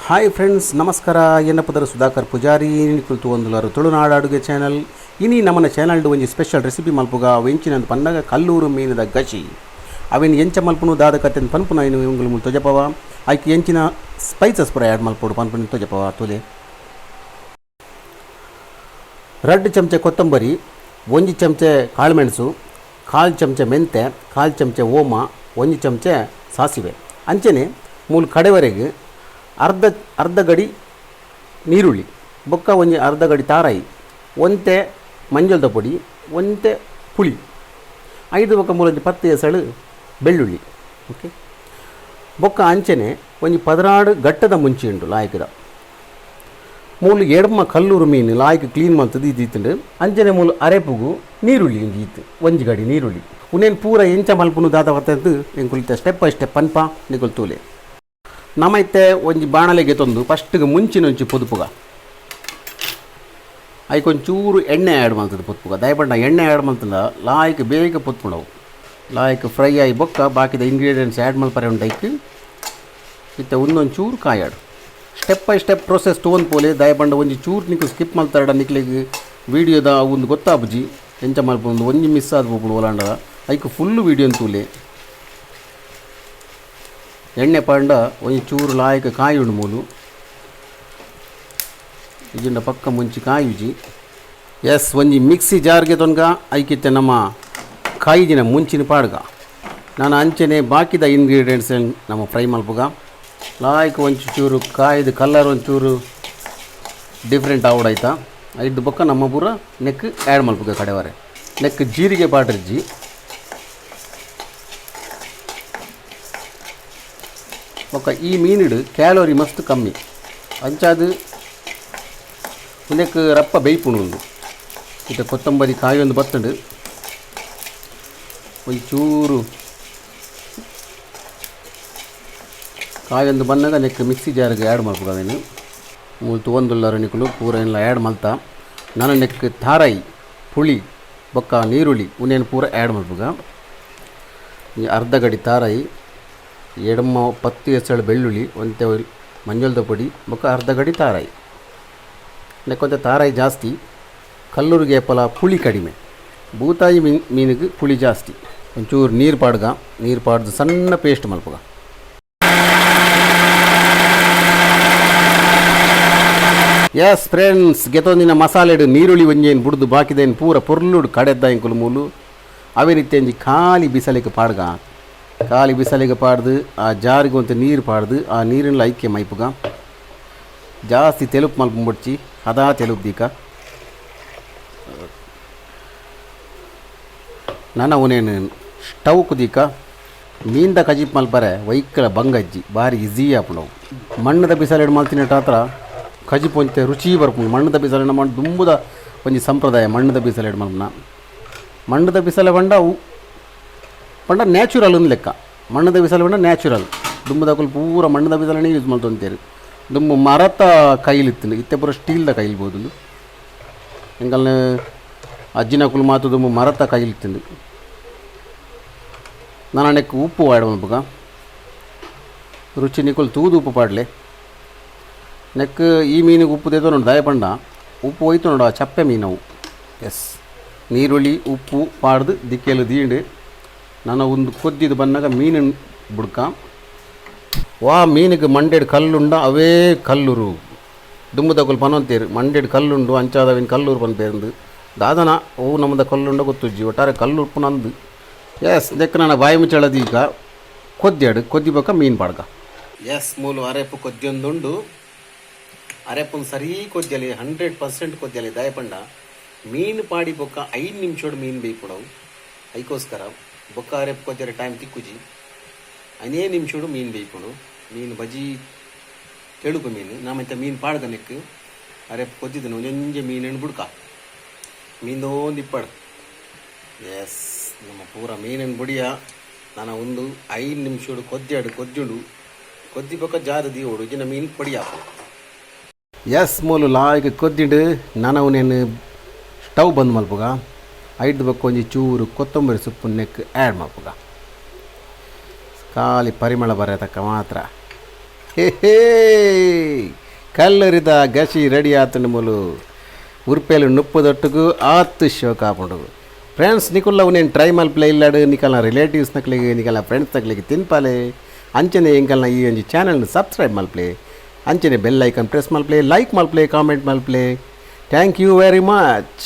Hi friends, ನಮಸ್ಕಾರ. ಎನ್ನ ಸುಧಾಕರ್ ಪೂಜಾರಿ. ಕುಲ್ತು ತುಳುನಾಡು ಅಡುಗೆ ಚಾನಲ್. ಇನಿ ನಮ್ಮನ ಚಾನಲ್ಡ್ ಒಂಜಿ ಸ್ಪೆಷಲ್ ರೆಸಿಪಿ ಮಲ್ಪುಗ. ಅವು ಪನ್ನಗ ಕಲ್ಲೂರು ಮೀನದ ಗಶಿ. ಅವೆನ್ ಎಂಚ ಮಲ್ಪುನು, ದಾದ ಕತೆನ್ ಪನ್ಪುನ ಇನು ಇಂಗುಲು ಮುಲ್ ತೊಜಪವ. ಐಕ್ ಎಂಚಿನ ಸ್ಪೈಸಸ್ ಪೂರ ಆ್ಯಡ್ ಮಲ್ಪೊಡು ಪನ್ಪುನ ತೊಜಪವ, ತೂಲೆ. 2 ಚಮಚ ಕೊತ್ತಂಬರಿ, 1 ಚಮಚ ಕಾಳುಮೆಣಸು, ಕಾಲು ಚಮಚ ಮೆಂತೆ, ಕಾಲು ಚಮಚ ಓಮ, 1 ಚಮಚ ಸಾಸಿವೆ. ಅಂಚನೆ ಮೂಲು ಕಡೆವರೆಗೆ ಅರ್ಧ ಅರ್ಧ ಗಡಿ ನೀರುಳ್ಳಿ, ಬೊಕ್ಕ ಒಂಜಿ ಅರ್ಧ ಗಡಿ ತಾರಾಯಿ, ಒಂತೆ ಮಂಜಲ್ದ ಪೊಡಿ, ಒಂತೆ ಪುಳಿ, ಐದು ಬೊಕ್ಕ ಮೂಲೊಂಜಿ 10 ಎಸಳು ಬೆಳ್ಳುಳ್ಳಿ. ಓಕೆ, ಬೊಕ್ಕ ಅಂಚನೆ ಒಂಜಿ 12 ಗಟ್ಟದ ಮುಂಚಿ ಉಂಡು ಲಾಯ್ಕದ. ಮೂಲು ಎಡ್ಮ ಕಲ್ಲೂರು ಮೀನು ಲಾಯ್ಕ್ ಕ್ಲೀನ್ ಮಲ್ತದ್ದು ಇದ್ದಿತ್ತುಂಡು. ಅಂಚನೆ ಮೂಲು ಅರೆಪುಗು ನೀರುಳ್ಳಿ ಒಂಜಿ ಇತ್ತು, ಒಂಜಿ ಗಡಿ ನೀರುಳ್ಳಿ. ಉನೇನು ಪೂರ ಎಂಚ ಮಲ್ಪುನು, ದಾದ ಬರ್ತದ್ದು ಎಂಕುಲಿತ ಸ್ಟೆಪ್ ಬೈ ಸ್ಟೆಪ್ ಪನ್ಪ, ನಿಕುಲು ತೂಲೆ. ನಮೈತೆ ಒಂಜಿ ಬಾಣಲೆಗೆ ತಂದು ಫಸ್ಟ್ಗೆ ಮುಂಚಿನ ಒಂಚಿ ಪೊದುಪುಗ. ಐಕೊಂಚೂರು ಎಣ್ಣೆ ಆ್ಯಡ್ ಮಲ್ತದೆ ಪೊತ್ಪುಗ. ದಯಪಂಡ ಎಣ್ಣೆ ಆ್ಯಡ್ ಮಲ್ತಂಡ ಲಾಯ್ಕ್ ಬೇಗ ಪೊತ್ಪುಂಡವು. ಲಾಯ್ಕ್ ಫ್ರೈ ಆಯಿ ಬೊಕ್ಕ ಬಾಕಿದ ಇಂಗ್ರೀಡಿಯೆಂಟ್ಸ್ ಆ್ಯಡ್ ಮಲ್ಪರೆ ಉಂಟು. ಐಕ್ ಇತ್ತೆ ಒಂದೊಂದು ಕಾಯಾಡು. ಸ್ಟೆಪ್ ಬೈ ಸ್ಟೆಪ್ ಪ್ರೊಸೆಸ್ ತೊಗೊಂಡು ಪೋಲೆ. ದಯಪಂಡ ಒಂಜಿ ಚೂರು ನಿಕ್ಲು ಸ್ಕಿಪ್ ಮಲ್ತಾಡ ನಿಕ್ಲೆಗ್ ವೀಡಿಯೋದ ಒಂದು ಗೊತ್ತಾಪುಜಿ ಎಂಚ ಮಲ್ಪೊಂದು. ಒಂಜಿ ಮಿಸ್ ಆದ್ ಪೋಪುಂಡು ಓಲಾಂಡಲ. ಐಕ್ ಫುಲ್ ವೀಡಿಯೋ ತೂಲೆ. ಎಣ್ಣೆ ಪಾಂಡ ಒಂಜಿ ಚೂರು ಲಾಯ್ಕ್ ಕಾಯಿ ಉಂಡು ಮೂಲು. ಇಜಿಂಡ ಪಕ್ಕ ಮುಂಚಿ ಕಾಯುಜಿ. ಎಸ್, ಒಂಜಿ ಮಿಕ್ಸಿ ಜಾರ್ಗೆ ತೊನ್ಗ ಐಕಿತ್ತೆ ನಮ್ಮ ಕಾಯಿದಿನ ಮುಂಚಿನ ಪಾಡ್ಗ. ನಾನು ಅಂಚನೆ ಬಾಕಿದ ಇಂಗ್ರೀಡಿಯೆಂಟ್ಸ್ ನಮ್ಮ ಫ್ರೈ ಮಲ್ಪುಗ. ಲಾಯ್ಕ್ ಒಂಚೂರು ಚೂರು ಕಾಯ್ದು ಕಲರ್ ಒಂಚೂರು ಡಿಫ್ರೆಂಟ್ ಆವಡಾಯ್ತಾ. ಐದು ಬೊಕ್ಕ ನಮ್ಮ ಪೂರ ನೆಕ್ ಆ್ಯಡ್ ಮಲ್ಪುಗ. ಕಡೆವರೆ ನೆಕ್ ಜೀರಿಗೆ ಪಾಡ್ರಿಜ್ಜಿ. ಬೊಕ್ಕ ಈ ಮೀನಿಡು ಕ್ಯಾಲೋರಿ ಮಸ್ತ್ ಕಮ್ಮಿ. ಅಂಚಾದು ಉಂದೆಕ್ ರಪ್ಪ ಬೇಯ್ಪುಂಡು ಉಂದು. ಇತ್ತೆ ಕೊತ್ತಂಬರಿ ಕಾಯಿ ಒಂದು ಬತ್ತುಂಡು. ಒಂಚೂರು ಕಾಯೊಂದು ಬನ್ನಗ ನೆಕ್ ಮಿಕ್ಸಿ ಜಾರ್ಗೆ ಆ್ಯಡ್ ಮಲ್ಪುಗ. ಅವೇನು ಮೂಲು ತುವಂದುಲ್ಲರ ನಿಕುಲು, ಪೂರ ಎಲ್ಲ ಆ್ಯಡ್ ಮಲ್ತ. ನಾನು ನೆಕ್ ತಾರಾಯಿ, ಪುಳಿ ಬೊಕ್ಕ ನೀರುಳ್ಳಿ ಉನೇನು ಪೂರ ಆ್ಯಡ್ ಮಲ್ಪುಗ. ಈ ಅರ್ಧ ಗಡಿ ತಾರಾಯಿ, ಎಡಮ 10 ಎಸಳು ಬೆಳ್ಳುಳ್ಳಿ, ಒಂತೆ ಮಂಜಲ್ದ ಪೊಡಿ, ಬೊಕ್ಕ ಅರ್ಧ ಗಡಿ ತಾರಾಯಿ. ನೆಕ್ಕೊಂತೆ ತಾರಾಯಿ ಜಾಸ್ತಿ. ಕಲ್ಲೂರಿಗೆ ಏಪಲ ಪುಳಿ ಕಡಿಮೆ, ಬೂತಾಯಿ ಮೀನಿಗೆ ಪುಳಿ ಜಾಸ್ತಿ. ಒಂಚೂರು ನೀರು ಪಾಡ್ಗ. ನೀರು ಪಾಡ್ದು ಸಣ್ಣ ಪೇಸ್ಟ್ ಮಲ್ಪುಗ. ಎಸ್ ಫ್ರೆಂಡ್ಸ್, ಗೆತೊಂದಿನ ಮಸಾಲೆಡು ನೀರುಳ್ಳಿ ಒಂಜೇನು ಬುಡ್ದು ಬಾಕಿದೇನು ಪೂರ ಪೊರ್ಲುಡು ಕಡೆದ್ದ ಇಂಕುಲು ಮೂಲು. ಅವೇ ರೀತಿ ಒಂಜಿ ಖಾಲಿ ಬಿಸಲಿಗೆ ಪಾಡ್ಗ. ಖಾಲಿ ಬಿಸಲಿಗೆ ಪಾಡ್ದು ಆ ಜಾರಿಗೆ ಒಂತೆ ನೀರು ಪಾಡ್ದು ಆ ನೀರಿನ ಐಕ್ಯ ಮೈಪುಗ. ಜಾಸ್ತಿ ತೆಲುಪು ಮಲ್ಪುಂಬೊಡ್ಚಿ, ಹದಾ ತೆಲುಪು ದೀಕ. ನನ ಉನೇನು ಸ್ಟವ್ ಕುದೀಕ. ಮೀನ್ದ ಕಜಿಪ್ ಮಲ್ಪರೆ ವೈಕಲ ಬಂಗಜ್ಜಿ, ಬಾರಿ ಈಸಿ ಆಪುಂಡು. ಮಣ್ಣದ ಬಿಸಲೆಡ್ ಮಲ್ತಿನ ಹತ್ರ ಕಜಿಪ್ ಒಂತೆ ರುಚಿ ಬರ್ಪುಂಡು. ಮಣ್ಣದ ಬಿಸಲೆಡ್ ಮಣ್ಣು ದುಂಬುದ ಒಂಜಿ ಸಂಪ್ರದಾಯ. ಮಣ್ಣದ ಬಿಸಲೆಡ್ ಮಲ್ಪುನ, ಮಣ್ಣದ ಬಿಸಲೆ ಪಂಡ ಅವು ಪಂಡ ನ್ಯಾಚುರಲ್ ಒಂದು ಲೆಕ್ಕ. ಮಣ್ಣದ ಬಿಸಲೆ ಪಂಡ ನ್ಯಾಚುರಲ್. ದುಂಬುದಕುಲು ಪೂರ ಮಣ್ಣದ ಬಿಸಲೆನೇ ಯೂಸ್ ಮಲ್ತೊಂತೇರು. ದುಂಬು ಮರತ ಕೈಲಿತ್ತು, ಇತ್ತೆ ಪೂರ ಸ್ಟೀಲ್ದ ಕೈಲ್ ಬೋದುಂಡು. ಎಂಕಲ್ನ ಅಜ್ಜಿನಕುಲು ಮಾತು ದುಂಬು ಮರತ ಕೈಲಿತ್ತುಂಡು. ನಾನು ನೆಕ್ ಉಪ್ಪು ಆ್ಯಡ್ ಮಲ್ಪುಗ. ರುಚಿ ನಿಕುಲು ತೂದು ಉಪ್ಪು ಪಾಡ್ಲೆ. ನೆಕ್ ಈ ಮೀನಿಗೆ ಉಪ್ಪು ದೇತೋ ನೋಡು. ದಯಪಂಡ ಉಪ್ಪು ಹೋಯ್ತು ನೋಡು, ಆ ಚಪ್ಪೆ ಮೀನವು. ಎಸ್, ನೀರುಳ್ಳಿ ಉಪ್ಪು ಪಾಡ್ದು ದಿಕ್ಕೆಲು ದೀಂಡು. ನಾನು ಒಂದು ಕೊದ್ದಿದ್ದು ಬನ್ನಾಗ ಮೀನು ಬುಡ್ಕ. ವಾ ಮೀನಿಗೆ ಮಂಡೆಡ್ ಕಲ್ಲುಂಡ ಅವೇ ಕಲ್ಲುರು. ದುಂಬುದಕುಲು ಪನೊಂತೇರು, ಮಂಡೆಡ್ ಕಲ್ಲುಂಡು ಅಂಚಾದವಿನ ಕಲ್ಲೂರು ಪನ್ಪೇರಂದು. ದಾದನ ಅವು ನಮ್ಮದ ಕಲ್ಲುಂಡ ಗೊತ್ತುಜ್ಜಿ, ಒಟ್ಟಾರೆ ಕಲ್ಲು ಉಪ್ಪು ನಂದು. ಎಸ್, ದೆಕ್ಕ ನನ್ನ ಬಾಯಿ ಮುಚ್ಚಳದೀಗ ಕೊದ್ದಿಯಾಡು. ಕೊದ್ದಿ ಬೊಕ್ಕ ಮೀನು ಪಾಡ್ಗ. ಎಸ್, ಮೂಲು ಅರೆಪು ಕೊದ್ದಿಯೊಂದುಂಡು. ಅರೆಪುನ್ ಸರಿ ಕೊದ್ಯಲಿ, 100% ಕೊದ್ಯಲಿ. ದಯಪಂಡ ಮೀನು ಪಾಡಿ ಬೊಕ್ಕ 5 ನಿಮಿಷೋಡು ಮೀನು ಬೇಯ್ಪುಡವು. ಐಕೋಸ್ಕರ ಬೊಕ್ಕ ಅರೆಪು ಕೊದ್ಯರೆ ಟೈಮ್ ತಿಕ್ಕುಜಿ. 5 ನಿಮಿಷೋಡು ಮೀನು ಬೇಯ್ಪುಂಡು. ಮೀನು ಬಜಿ ತೆಳುಪು ಮೀನು. ನಾಮೈತ ಮೀನು ಪಾಡ್ಗ. ನೆಕ್ ಅರೆಪು ಕೊದ್ದಿದ್ದನು. ಒಂಜೊಂಜೆ ಮೀನನ್ನು ಬುಡ್ಕ, ಮೀನ್ದೊಂದು ಇಪ್ಪಡು. ಎಸ್, ನಮ್ಮ ಪೂರ ಮೀನಿನ ಬುಡಿಯ. ನಾನು ಒಂದು 5 ನಿಮಿಷೋಡು ಕೊದ್ಯಾಡು. ಕೊದ್ಯುಂಡು. ಕೊದ್ದಿ ಬೊಕ್ಕ ಜಾರು ದೀವೋಡು, ಇಜಿನ ಮೀನು ಪೊಡಿ ಆಪುಂಡು. ಎಸ್, ಮೂಲು ಲಾಯ್ಕ್ ಕೊದ್ದಿಂಡು. ನಾನು ನೇನು ಸ್ಟವ್ ಬಂದ್ ಮಲ್ಪುಗ. ಐಡ್ದ್ ಬೊಕ್ಕ ಒಂಜಿ ಚೂರು ಕೊತ್ತಂಬರಿ ಸೊಪ್ಪು ನೆಕ್ ಆ್ಯಡ್ ಮಲ್ಪುಗ. ಖಾಲಿ ಪರಿಮಳ ಬರತಕ್ಕ ಮಾತ್ರ. ಹೇ ಹೇ, ಕಲ್ಲರಿದ ಗಸಿ ರೆಡಿ ಆತುಂಡು. ಮೂಲು ಉರ್ಪೆಲು ನುಪ್ಪುದೊಟ್ಟುಗು ಆತ್ ಶೋಕ್ ಆಪುಂಡು. ಫ್ರೆಂಡ್ಸ್, ನಿಕುಲ್ಲ ಉನೇನು ಟ್ರೈ ಮಲ್ಪಲೆ. ಇಲ್ಲಡು ನಿಕಲ್ನ ರಿಲೇಟಿವ್ಸ್ ನಕ್ಲೆಗ್, ನಿಕಲ್ನ ಫ್ರೆಂಡ್ಸ್ ನಕ್ಲೆಗ್ ತಿನ್ಪಾಲೆ. ಅಂಚನೆ ಎಂಕಲ್ನ ಈ ಒಂಜಿ ಚಾನಲ್ನ ಸಬ್ಸ್ಕ್ರೈಬ್ ಮಲ್ಪಲೆ. ಅಂಚನೆ ಬೆಲ್ ಐಕನ್ ಪ್ರೆಸ್ ಮಲ್ಪಲೆ, ಲೈಕ್ ಮಲ್ಪಲೆ, ಕಾಮೆಂಟ್ ಮಲ್ಪಲೆ. Thank you very much.